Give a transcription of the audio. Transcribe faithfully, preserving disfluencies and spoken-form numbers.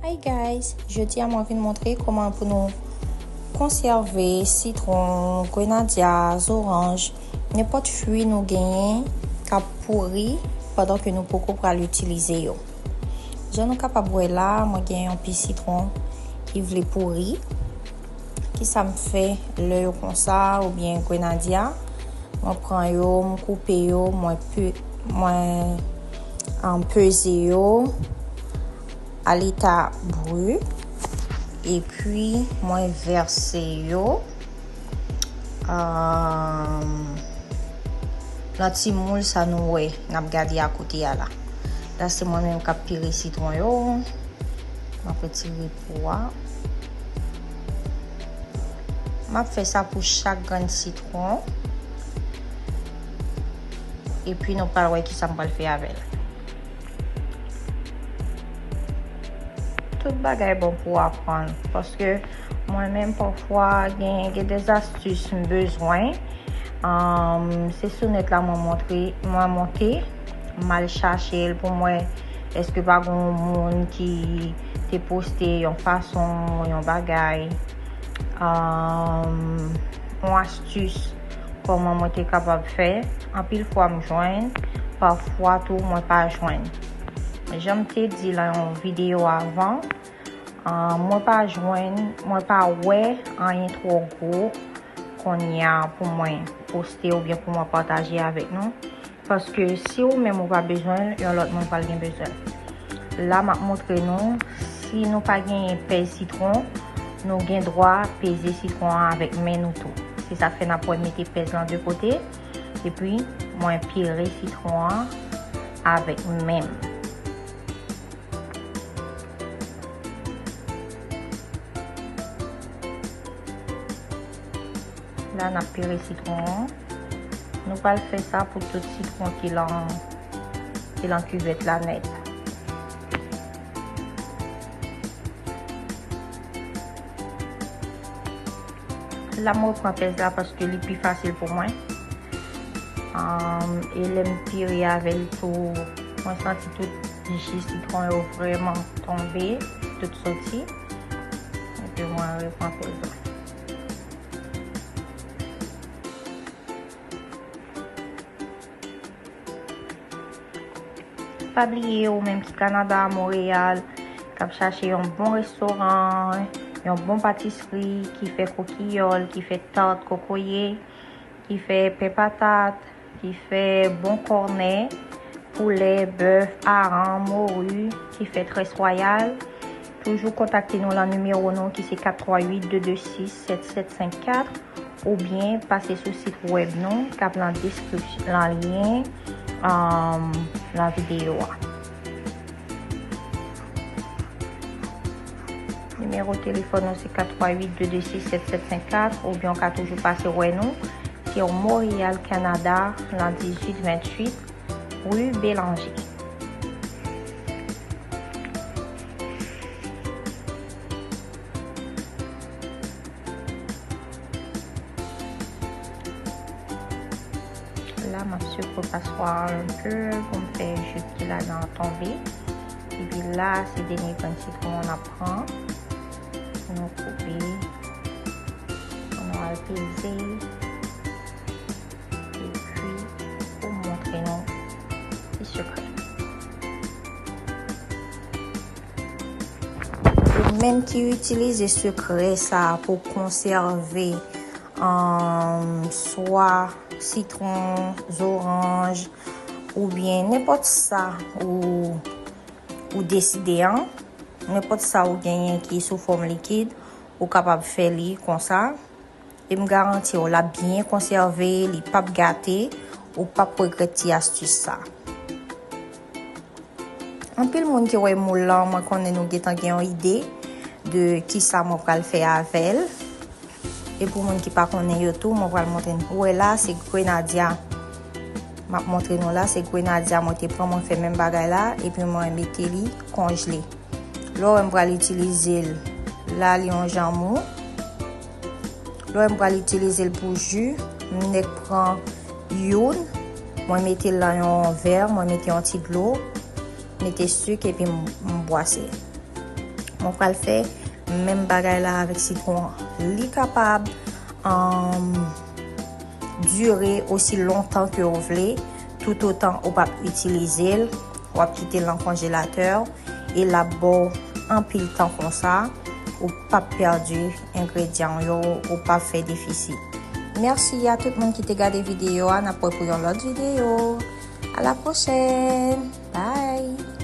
Hi guys, jodi a mwen vin montre kòman pou nou konsève sitwon, grenadya, zoranj, nenpòt fwi nou genyen k ap pouri pandan ke nou poko pral itilize yo. Jan nou kapab wè la, mwen gen yon pi sitwon ki vle pouri. Kisa m fè lè yo konsa oubyen grenadya? Mwen pran yo, m koupe yo, mwen pe-, mwen, um, peze yo a leta bri, epi mwen vèse yo, um, nan ti moul sa nou wè, n ap gade akote a la. La, se mwen menm k ap pire sitwon yo. M ap retire po a. M ap fè sa pou chak grenn sitwon. Epi nou pral wè kisa m pral fè avè l. Tout bagay bon pou aprann. Paske mwen menm pafwa gen, gen de zastis m bezwen. Um, se sou nèt la mwen montre, mwen monte, m al chache l pou m wè èske pa gen yon moun ki te poste yon fason, yon bagay, um, yon astis, kòman mwen te kapab fè. Anpil fwa m jwenn, pafwa tou mwen pa jwenn. Jan m te di lan yon videyo avan, Ah, mwen pa jwenn, mwen pa wè anyen twò gwo kounye a pou mwen poste oubyen pou mwen pataje avèk nou. Paske si ou menm ou pa bezwen l, yon lòt moun pral gen bezwen l. La, m ap montre nou, si nou pa genyen pèz sitwon, nou gen dwa peze sitwon an avèk men nou tou. Se sa k fè n ap wè m mete pèz lan de kote, epi mwen pire sitwon an avèk men m. La, n ap pire sitwon an. Nou pral fè sa pou tout sitwon ki lan, ki lan kivèt la nèt. La, m repran pèz la paske li pi fasil pou mwen. Um, e lè m pire avè l tou, mwen santi tout ji sitwon yo vrèman tonbe, tout soti. Epi mwen repran pèz la. Pa bliye, ou menm ki Kanada, Monreyal, k ap chache yon bon restoran, yon bon patisri, ki fè kokiyòl, ki fè tat kokoye, ki fè pen patat, ki fè bon kònè, poulè, bèf, aran, mori, ki fè très royal, toujou kontakte nou lan nimewo nou ki se kat twa uit de de sis sèt sèt senk kat, oubyen pase sou sit wèb nou k ap lan deskripsyon, lan lyen, um, lan videyo a. Nimewo telefòn nou se kat twa uit de de sis sèt sèt senk kat, oubyen w ka toujou pase wè nou, se Montréal, Canada, lan dizuit venntuit, rue Bélanger. La, m ap sekwe paswa a yon pe pou m fè ji ki ladan an tonbe. Epi la, se dènye grenn sitwon an n ap pran. Pou nou koupe. Pou nou al peze. Epi, pou m montre nou ti sekrè. Ou menm ki itilize sekrè sa a pou konsève, um, swa sitwon, zoranj, oubyen nenpòt sa ou, ou deside an, nenpòt sa ou genyen ki sou fòm likid, ou kapab fè li konsa. E m garanti w, l ap byen konsève, li p ap gate, ou p ap regrèt ti astis sa. Anpil moun ki wè moul lan, mwen konnen nou gentan gen yon ide de kisa mwen pral fè avè l. E pou moun ki pa konnen yo tou, mwen pral montre nou. Ou wè la, se grenadya. M ap montre nou la, se grenadya mwen te pran, mwen fè menm bagay la, epi mwen mete li konjle. Lè w wè m pral itilize l, la li yon jan mou. Lè w wè m pral itilize l pou ji, m nèk pran youn, mwen mete l nan yon vè, mwen mete yon ti dlo, mete sik epi m, m bwase. Mwen pral fè menm bagay la avèk sitwon an. Li kapab um, dire osi lontan ke w vle, toutotan ou p ap itilize l, w ap kite l nan konjelatè, e l ap ba w anpil tan konsa, ou p ap pèdi engredyan yo, ou p ap fè defisi. Mèsi a tout moun ki te gade videyo a, n ap wè pou yon lòt videyo. A la pwochèn! Bye!